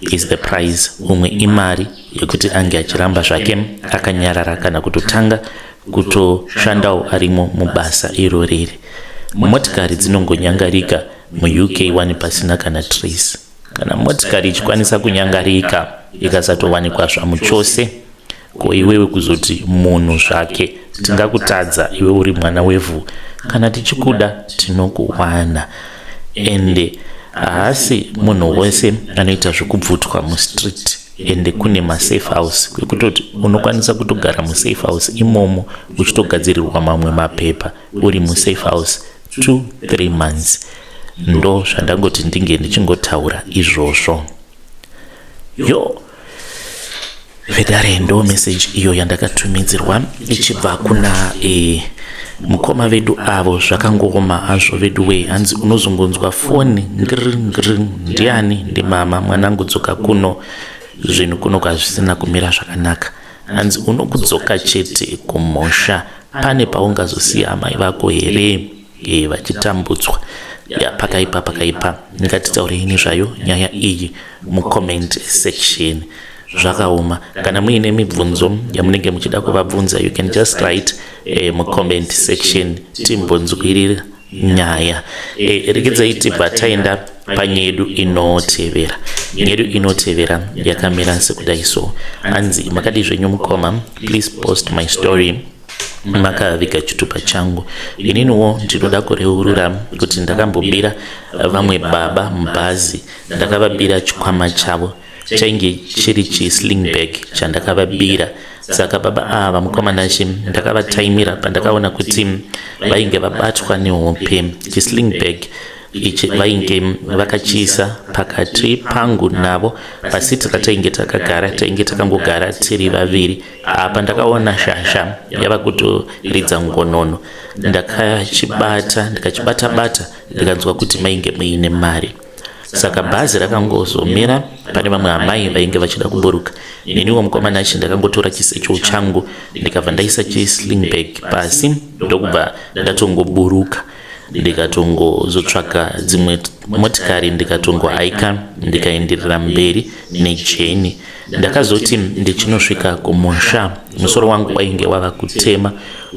is the price, umwe imari yekuti ange achiramba zvake akanyarara kana kutotanga kutoshandawo arimo mubasa iro riri. Motikari dzinongonyangarika muUK wani pasina kana trace. Kana motikari ichikwanisa kunyangarika ikasatowanikwa zvamuchose, ko iwewe kuzoti munhu zvake, tingakutadza iwe uri mwana wevhu? Kana tichikuda tinokuwana. Ende haasi munhu wese anoita zvekubvutwa mustreet. Ende kune masafe house kwekutoti unokwanisa kutogara musafe house imomo uchitogadzirirwa mamwe mapepa uri musafe house 2 3 months. Ndo zvandangoti ndinge ndichingotaura izvozvo. Yo vedare, ndo message iyo yandakatumidzirwa ichibva kuna mukoma vedu avo. Zvakangooma hazvo vedu wei. Hanzi unozongonzwa foni ngiri ngiri, ndiani? Ndimama. Mwanangu, dzoka kuno, zvinhu kuno kwazvisina kumira zvakanaka. Hanzi unokudzoka chete kumusha. Pane paungazosiya amai vako here vachitambudzwa? Ya, pakaipa, pakaipa. Ngatitaurei nezvayo nyaya iyi mucomment section. Zvakaoma. Kana muine mibvunzo yamunenge muchida kuvabvunza, you can just write mucomment section, timbonzwirira nyaya. Regedzai tibva taenda panyedu inotevera. Nyedu inotevera yakamira sekudai so. Hanzi, makadi zvenyu mukoma? Please post my story makaviga chitupa changu. Ininiwo ndinoda kureurura kuti ndakambobira vamwe baba mubhazi. Ndakavabira chikwama chavo, chainge chiri chisling bag chandakavabira. Saka baba ava, mukoma Nashe, ndakavataimira pandakaona kuti vainge vabatwa nehope. Chisling bag ichi vainge vakachiisa pakati pangu navo paseat ratainge takagara. Tainge takangogara tiri vaviri. Apa ndakaona shasha yava kutoridza ngonono. Ndakachibata, ndikachibata bata, ndikanzwa kuti mainge muine mari. Saka bhazi rakangozomira pane vamwe amai vainge vachida kuburuka. Neniwo, mukoma Nashe, ndakangotora chisecho changu, ndikabva ndaisa chisling bag pasi, ndokubva ndatongoburuka, ndikatongozotsvaka dzimwe motikari, ndikatongohaika, ndikaenderera mberi nejourney. Ndakazoti ndichinosvika kumusha, musoro wangu wainge wava kutema.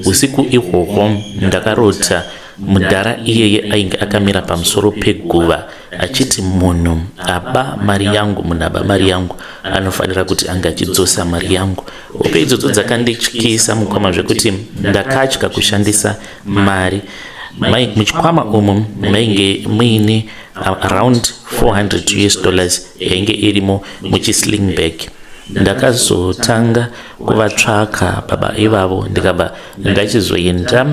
Usiku ihwohwo ndakarota mudhara iyeye ainge akamira pamusoro peguva achiti, "Munhu aba mari yangu, munhu aba mari yangu anofanira kuti ange achidzosa mari yangu." Hope idzodzo dzakandityisa, mukoma, zvekuti ndakatya kushandisa mari. Muchikwama umu mainge muine around 400 US dollars yainge irimo muchisling bag. Ndakazotanga kuvatsvaka baba ivavo, ndikabva ndachizoenda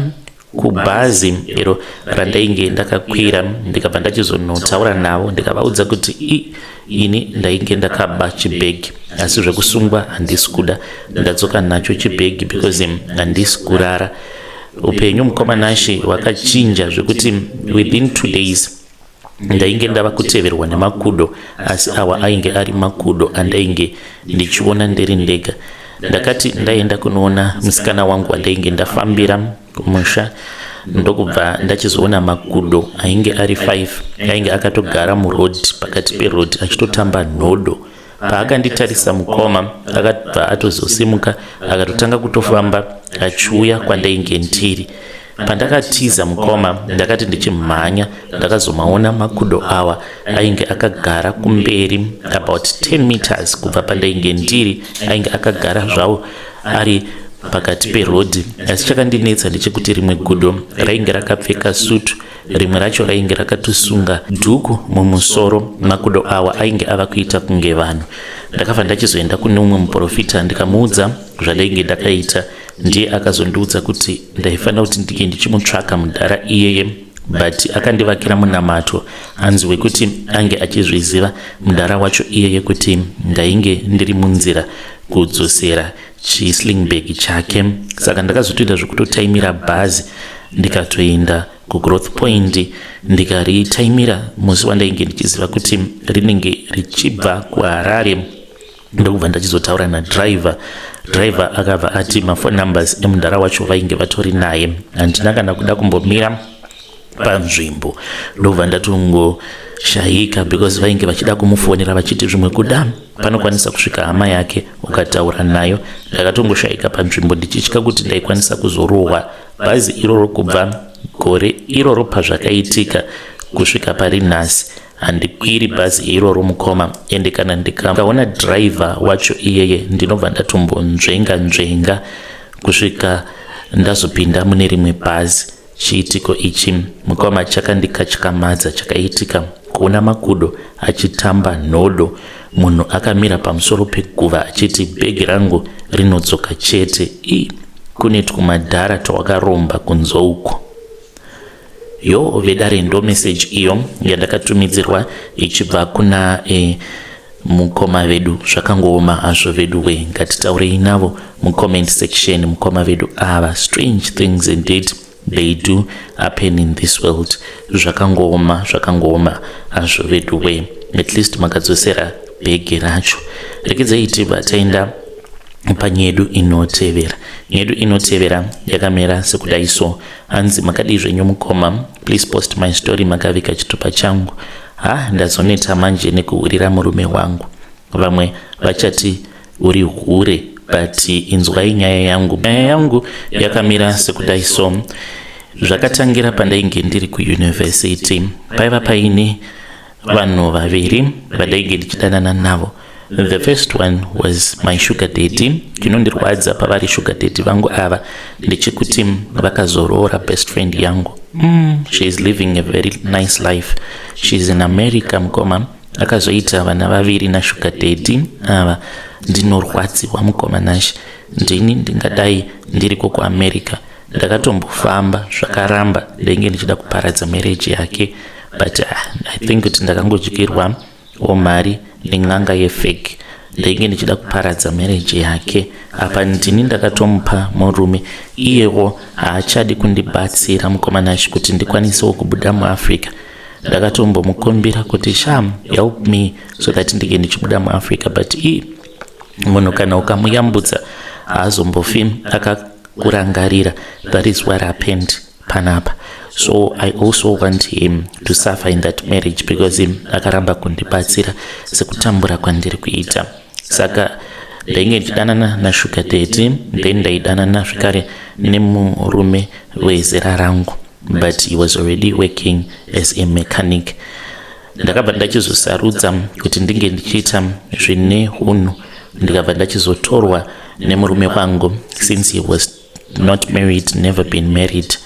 kubhazi iro randainge ndakakwira, ndikabva ndachizonotaura navo, ndikavaudza kuti ini ndainge ndakaba chibhegi, asi zvekusungwa handisi kuda. Ndadzoka nacho chibhegi because handisi kurara. Upenyu, mukoma Nashe, hwakachinja zvekuti within 2 days ndainge ndava kuteverwa nemakudo, asi awa ainge ari makudo andainge ndichiona ndiri ndega. Ndakati ndaenda kunoona musikana wangu wandainge ndafambira kumusha, ndokubva ndachizoona makudo ainge ari 5 ainge akatogara muroad, pakati peroad, achitotamba nhodo. Paakanditarisa, mukoma, akabva atozosimuka, akatotanga kutofamba achiuya kwandainge ndiri. Pandakatiza, mukoma, ndakati ndichimhanya, ndakazomaona makudo awa ainge akagara kumberi about 10 meters kubva pandainge ndiri. Ainge akagara zvawo ari pakati perodhi, asi chakandinetsa ndechekuti rimwe gudo rainge rakapfeka sutu, rimwe racho rainge rakatosunga dhuku mumusoro. Makudo awa ainge ava kuita kunge vanhu. Ndakabva ndachizoenda kune umwe muprofita, ndikamuudza zvandainge ndakaita. Ndiye akazondiudza kuti ndaifanira kuti ndinge ndichimutsvaka mudhara iyeye. But akandivakira munamato, hanzi wekuti ange achizviziva mudhara wacho iyeye kuti ndainge ndiri munzira kudzosera chisling bag chake. Saka ndakazotoita zvekutotaimira bhazi, ndikatoenda kuGrowth Point, ndikaritaimira musi wandainge ndichiziva kuti rinenge richibva kuHarare, ndokubva ndachizotaura nadriver. Driver akabva ati maphone numbers emudhara wacho vainge vatori naye. Handina kana kuda kumbomira panzvimbo, ndobva ndatongoshayika because vainge vachida kumufonera vachiti zvimwe kuda panokwanisa kusvika hama yake ukataura nayo. Ndakatongoshayika panzvimbo ndichitya kuti ndaikwanisa kuzorohwa. Bhazi iroro, kubva gore iroro pazvakaitika kusvika pari nhasi, handikwiri bhazi iroro, mukoma. Ende kana ndikaona dhiraivha wacho iyeye, ndinobva ndatombonzvenga nzvenga kusvika ndazopinda mune rimwe bhazi. Chiitiko ichi, mukoma, chakandikatyamadza. Chakaitika kuona makudo achitamba nhodo, munhu akamira pamusoro peguva achiti bhegi rangu rinodzoka chete. I kune twumadhara twawakaromba kunze uko. Yo vedare, ndo meseji iyo yandakatumidzirwa ichibva kuna mukoma vedu. Zvakangooma hazvo vedu we. Ngatitaurei navo mucomment section, mukoma vedu ava. Strange things indeed, they do happen in this world. Zvakangooma, zvakangooma hazvo vedu we. At least makadzosera bhegi racho. Rekedzai tibva taenda panyedu inotevera. Nyedu inotevera yakamira sekudai so. Hanzi, "Makadii zvenyu mukoma? Please post my story makavika chitupa changu. Ha, ndazoneta manje nekuhurira murume wangu. Vamwe vachati uri hure, but inzwai nyaya yangu. Nyaya yangu yakamira sekudai so. Zvakatangira pandainge ndiri kuyunivhesiti. Paiva paine vanhu vaviri vandainge ndichidanana navo. The first one was my sugar daddy. Chinondirwadza pavari sugar daddy vangu ava ndechekuti vakazoroora best friend yangu. She is living a very nice life. She is in America, mukoma. Akazoita vana vaviri nasugar daddy ava. Ndinorwadziwa, mukoma Nashe. Ndini ndingadai ndiriko kuAmerica. Ndakatombofamba, zvakaramba. Ndainge ndichida kuparadza marriage yake, but I think kuti ndakangodyirwa mari nen'anga yefake. Ndainge ndichida kuparadza marriage yake. Apa ndini ndakatomupa murume. Iyewo haachadi kundibatsira, mukoma Nashe, kuti ndikwanisewo kubuda muAfrica. Ndakatombomukumbira kuti, 'Sham, help me so that ndinge ndichibuda muAfrica,' but i munhu kana ukamuyambudza haazombofi akakurangarira. That is what happened panapa. So I also want him to suffer in that marriage because him akaramba kundibatsira sekutambura kwandiri kuita. Saka ndainge ndichidanana nasugar daddy, then ndaidanana zvekare nemurume wezera rangu, but he was already working as a mechanic. Ndakabva ndachizosarudza kuti ndinge ndichiita zvine unhu, ndikabva ndachizotorwa nemurume wangu since he was not married, never been married.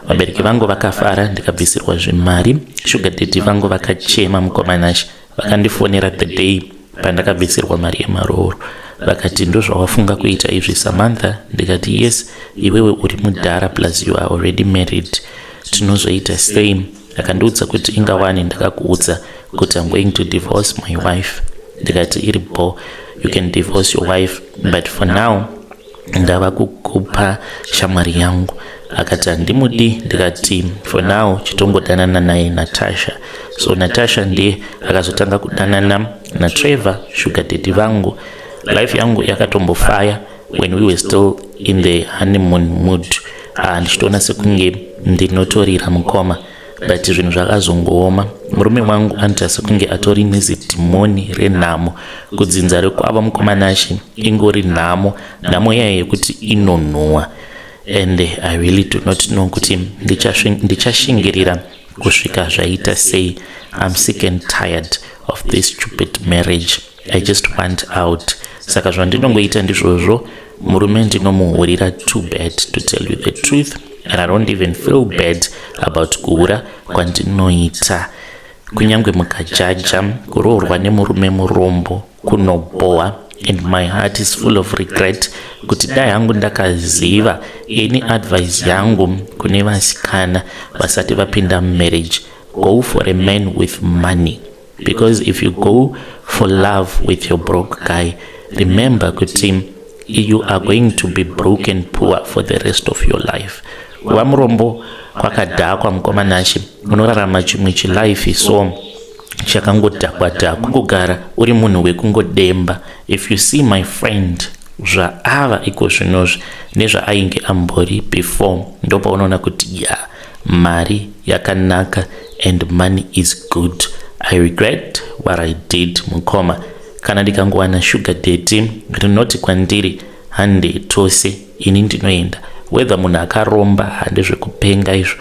Vabereki vangu vakafara, ndikabvisirwa zvimari. Sugar daddy vangu vakachema, mukoma Nashe. Vakandifonera the day pandakabvisirwa mari yemarooro, vakati, 'Ndozvawafunga kuita izvi, Samantha?' Ndikati, 'Yes, iwewe uri mudhara, plus you are already married. Tinozoita sei?' Akandiudza kuti, 'Ingawani ndakakuudza kuti I'm going to divorce my wife.' Ndikati, 'Iri bo, you can divorce your wife, but for now ndava kukupa shamwari yangu.' Akati, 'Handimudi.' Ndikati, 'For now chitongodanana naye Natasha.' So Natasha ndiye akazotanga kudanana naTrevor, sugar daddy vangu. Life yangu yakatombofaya when we were still in the honeymoon mood. Ah, ndichitoona sekunge ndinotorira, mukoma, but zvinhu zvakazongooma. Murume wangu anoita sekunge atori nezidhimoni renhamo. Kudzinza rekwavo, mukoma Nashe, ingori nhamo, nhamo yayo yekuti inonhuhwa, and I really do not know kuti ndichashingirira kusvika zvaita sei. I'm sick and tired of this stupid marriage. I just want out. Saka zvandinongoita ndizvozvo, murume ndinomuhurira too bad, to tell you the truth, and I don't even feel bad about kuhura kwandinoita. Kunyange mukajaja, kuroorwa nemurume murombo kunobhowa. And my heart is full of regret kuti dai hangu ndakaziva. Any advice yangu kune vasikana vasati vapinda mumarriage: go for a man with money, because if you go for love with your broke guy, remember kuti you are going to be broken poor for the rest of your life. Kuva murombo kwakadhakwa, mukoma Nashe. Unorarama chimwe chilife so chakangodhakwa dhakwa, kugara uri munhu wekungodemba. If you see my friend zvaava iko zvinozvi nezvaainge ambori before, ndopaunoona kuti ya, mari yakanaka and money is good. I regret what I did, mukoma. Kana ndikangowana sugar daddy rinoti kwandiri, "Hande tose," ini ndinoenda, whether munhu akaromba. Handezvekupenga izvo.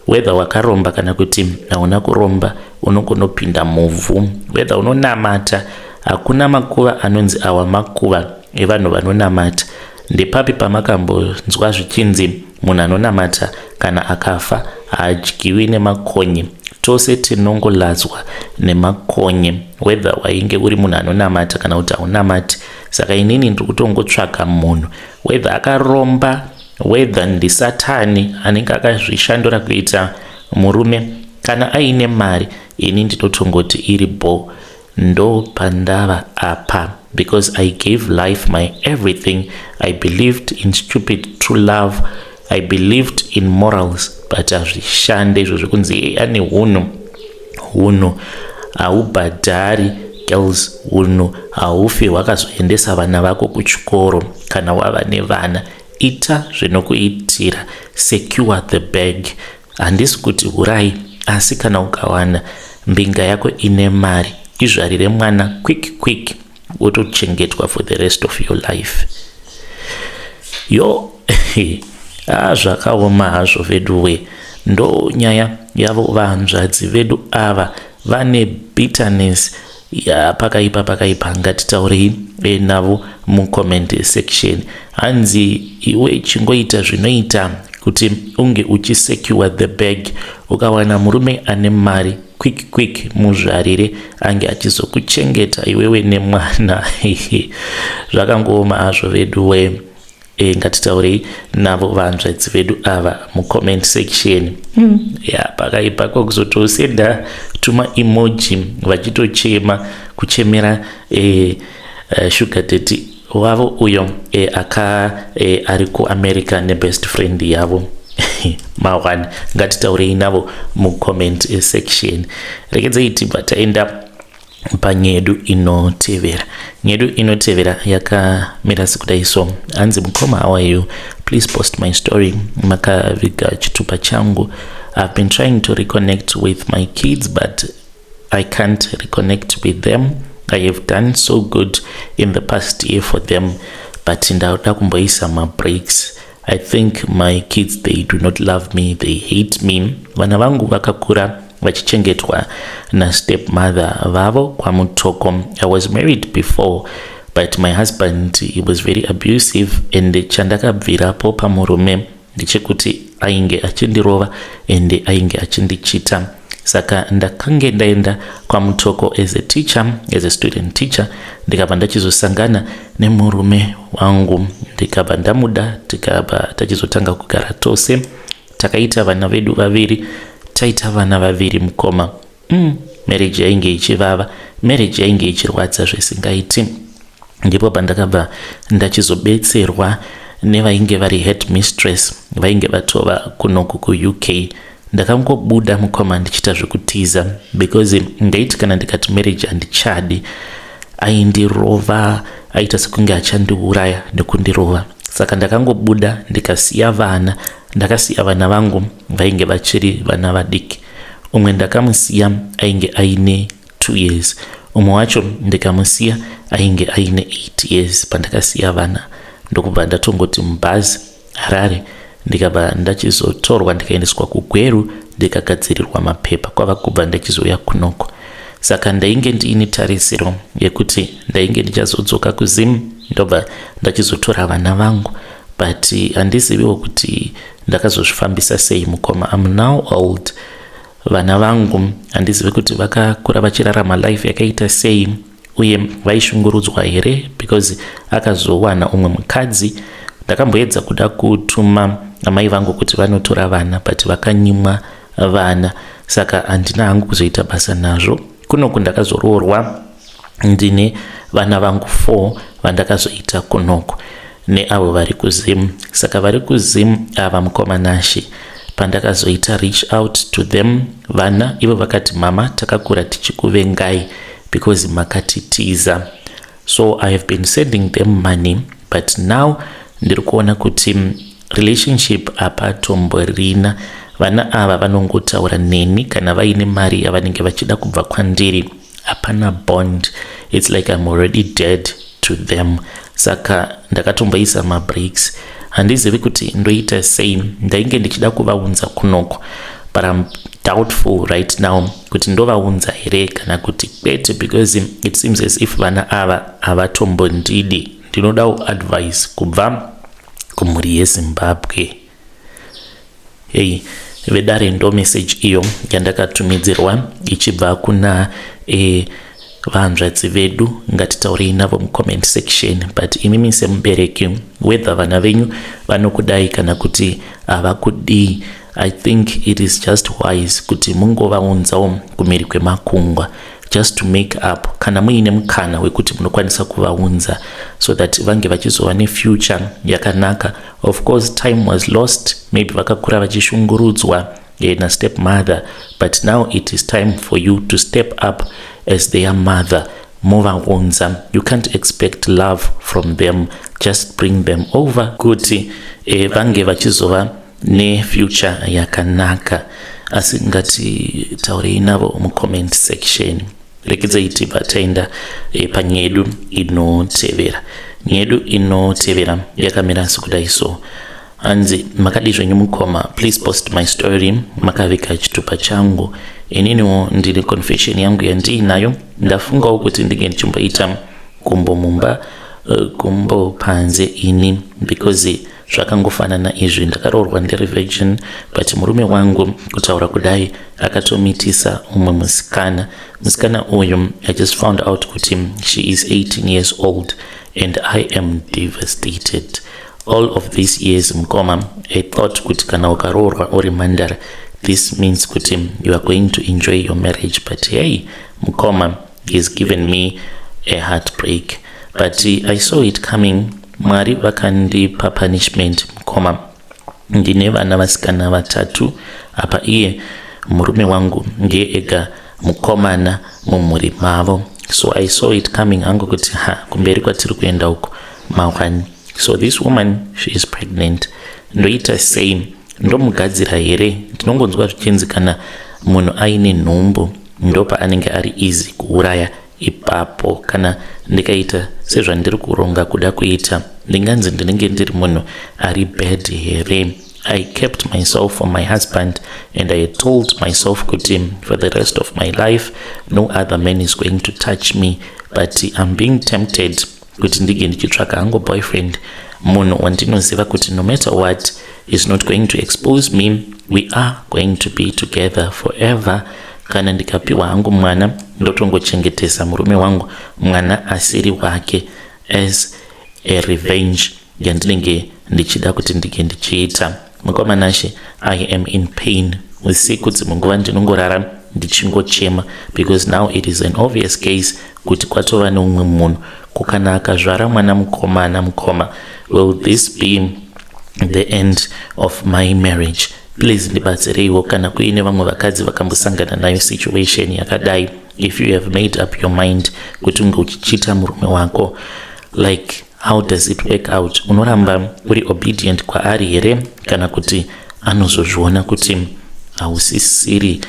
Whether wakaromba kana kuti hauna kuromba, unogonopinda muvhu. Whether unonamata, hakuna makuva anonzi awa makuva evanhu vanonamata. Ndepapi pamakambonzwa zvichinzi munhu anonamata kana akafa haadyiwi nemakonye? Tose tinongoladzwa nemakonye, whether wainge uri munhu anonamata kana kuti haunamati. Saka inini ndiri kutongotsvaka munhu, whether akaromba, whether ndisatani anenge akazvishandura kuita murume, kana aine mari, ini ndinotongoti iri bo. Ndo pandava apa, because I gave life my everything. I believed in stupid true love. I believed in morals, but hazvishande izvo zvekunzi ane hunhu. Hunhu haubhadhari, girls. Hunhu haufi hwakazoendesa vana vako kuchikoro. Kana wava nevana, ita zvinokuitira, secure the bag. Handisi kuti hurai, asi kana ukawana mbinga yako ine mari, izvarire mwana quick quick, wotochengetwa for the rest of your life. Yo, ah, zvakaoma hazvo veduwe. Ndo nyaya yavo vanzvadzi vedu ava, vane bitterness ya pakaipa, pakaipa. Ngatitaurei navo mucomment section. Hanzi iwe chingoita zvinoita kuti unge uchisecure the bag. Ukawana murume ane mari, quick quick muzvarire, ange achizokuchengeta iwewe nemwana. Zvakangooma hazvo veduwe. Ngatitaurei navo vanzvadzi vedu ava mucomment section. Ya, pakaipa. Kwakuzotosenda tuma emoji vachitochema, kuchemera sugar daddy wavo uyo aka ari kuAmerica nebest friend yavo ma1. Ngatitaurei navo mucomment section. Rekedzei tibva taenda panyedu inotevera. Nyedu inotevera yakamira sekudai so. Hanzi, "Mukoma, how are you? Please post my story. Makaviga chitupa changu. I've been trying to reconnect with my kids, but I can't reconnect with them. I have done so good in the past year for them, but ndauda kumboisa mabreaks. I think my kids, they do not love me, they hate me. Vana vangu vakakura vachichengetwa nastep mother vavo kwaMutoko. I was married before, but my husband, he was very abusive, and chandakabvirapo pamurume ndechekuti ainge achindirova and ainge achindichita. Saka ndakange ndaenda kwaMutoko as a teacher, as a student teacher. Ndikabva ndachizosangana nemurume wangu, ndikabva ndamuda, tikabva tachizotanga kugara tose. Takaita vana vedu vaviri. Taita vana vaviri, mukoma, marriage yainge ichivava, marriage yainge ichirwadza zvisingaiti. Ndipo pandakabva ndachizobetserwa nevainge vari head mistress vainge vatova kunoku kuUK. Ndakangobuda, mukoma, ndichiita zvekutiza, because ndaiti kana ndikati marriage handichadi, aindirova, aita sekunge achandiuraya nekundirova. Saka ndakangobuda, ndikasiya vana. Ndakasiya vana vangu vainge vachiri vana vadiki. Umwe ndakamusiya ainge aine 2 years, umwe wacho ndikamusiya ainge aine 8 years. Pandakasiya vana, ndokubva ndatongoti mubhazi Harare, ndikabva ndachizotorwa, ndikaendeswa kuGweru, ndikagadzirirwa mapepa, kwava kubva ndachizouya kunoko. Saka ndainge ndiine tarisiro yekuti ndainge ndichazodzoka kuZim, ndobva ndachizotora vana vangu, but handiziviwo kuti ndakazozvifambisa sei. Mukoma, am now old. Vana vangu handizivi kuti vakakura vachirarama life yakaita sei. Uye vaishungurudzwa here? Because akazowana umwe mukadzi. Ndakamboedza kuda kutuma amai vangu kuti vanotora vana, but vakanyimwa vana, saka handina hangu kuzoita basa nazvo. Kunoku ndakazoroorwa ndine vana vangu 4 vandakazoita kunoku neavo vari kuZim. Saka vari kuZim ava, mukoma Nashe, pandakazoita reach out to them, vana ivo vakati, "Mama, takakura tichikuvengai because makatitiza." So I have been sending them money, but now ndiri kuona kuti relationship hapatomborina. Vana ava vanongotaura neni kana vaine mari yavanenge vachida kubva kwandiri. Hapana bond. It's like I'm already dead to them. Saka ndakatomboisa mabreaks. Handizivi kuti ndoita sei. Ndainge ndichida kuvaunza kunoko, but I'm doubtful right now kuti ndovaunza here kana kuti kwete, because it seems as if vana ava havatombondidi. Ndinodawo advice kubva kumhuri yeZimbabwe. Hei vedare, ndo message iyo yandakatumidzirwa ichibva kuna vanzvadzi vedu. Ngatitaurei navo mucomment section. But imimi semubereki, whether vana venyu vanokudai kana kuti havakudii, I think it is just wise kuti mungovaunzawo kumhiri kwemakungwa just to make up, kana muine mukana wekuti munokwanisa kuvaunza, so that vange vachizova nefuture yakanaka. Of course time was lost. Maybe vakakura vachishungurudzwa nastep mother, but now it is time for you to step up as their mother, movaunza. You can't expect love from them. Just bring them over kuti vange vachizova nefuture yakanaka. Asi ngatitaurei navo mucomment section. Rekedzai tibva taenda panyaya yedu inotevera. Nyaya yedu inotevera yakamira sekudai. So hanzi, "Makadi zvenyu mukoma? Please post my story makavika chitupa changu. Ininiwo ndine confession yangu yandiinayo. Ndafungawo kuti ndinge ndichimboita gumbo mumba, gumbo panze ini, because zvakangofanana izvi. Ndakaroorwa ndiri virgin, but murume wangu, kutaura kudai, akatomitisa umwe musikana. Musikana uyu, I just found out kuti she is 18 years old and I am devastated. All of these years, mukoma, I thought kuti kana ukaroorwa uri mhandara, this means kuti you are going to enjoy your marriage. But hey, mukoma, he's given me a heartbreak, but I saw it coming. Mwari vakandipa punishment. Mukoma, ndine vana vasikana vatatu. Apa iye murume wangu ndiye ega mukomana mumhuri mavo. So I saw it coming hangu kuti ha, kumberi kwatiri kuenda uko mawani. So this woman, she is pregnant. Ndoita sei? Ndomugadzira here? Ndinongonzwa zvichinzi kana munhu aine nhumbu, ndopaanenge ari easy kuuraya ipapo. Kana ndikaita sezvandiri kuronga kuda kuita, ndinganzi ndinenge ndiri munhu ari bad here? I kept myself for my husband and I told myself kuti for the rest of my life no other man is going to touch me, but I'm being tempted kuti ndinge ndichitsvaka hangu boyfriend, munhu wandinoziva kuti no matter what is not going to expose me. We are going to be together forever. Kana ndikapiwa hangu mwana, ndotongochengetesa murume wangu mwana asiri wake as a revenge yandinenge ndichida kuti ndinge ndichiita. Mukoma Nashe, I am in pain. Usiku dzimwe nguva ndinongorara ndichingochema because now it is an obvious case kuti kwatova neumwe munhu. Kukana akazvara mwana mukomana, mukoma, will this be the end of my marriage? Please ndibatsireiwo kana kuine vamwe vakadzi vakambosangana nayo situation yakadai. If you have made up your mind kuti unge uchichita murume wako, like, how does it work out? Unoramba uri obedient kwaari here, kana kuti anozozviona kuti hausisiri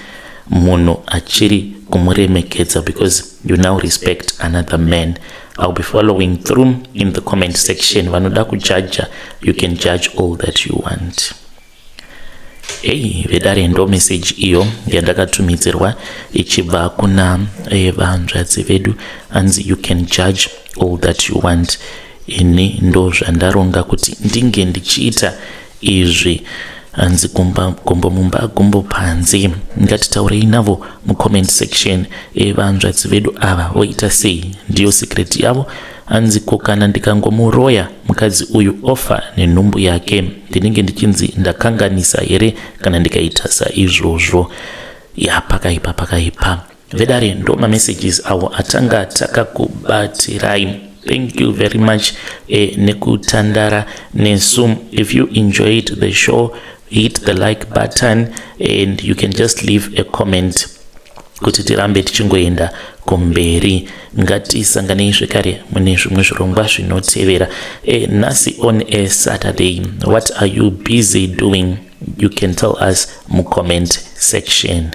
munhu achiri kumuremekedza because you now respect another man? I'll be following through in the comment section. Vanoda kujaja, you can judge all that you want." Ei vedare, ndo message iyo yandakatumidzirwa ichibva kuna vanzvadzi vedu. Anzi, "You can judge all that you want. Ini ndo zvandaronga kuti ndinge ndichiita izvi." Hanzi gumbo mumba, gumbo panze. Ngatitaurei navo mucomment section. Vanzvadzi vedu ava voita sei? Ndiyo secret yavo. Hanzi, ko kana ndikangomuroya mukadzi uyu ofa nenhumbu yake, ndinenge ndichinzi ndakanganisa here kana ndikaita saizvozvo? Ya, pakaipa, pakaipa. Vedare, ndo mamessages avo atanga takakubatirai. Thank you very much nekutandara nesu. If you enjoyed the show, hit the like button and you can just leave a comment kuti tirambe tichingoenda kumberi. Ngatisanganei zvekare mune zvimwe zvirongwa zvinotevera. Nhasi on a Saturday, what are you busy doing? You can tell us mucomment section.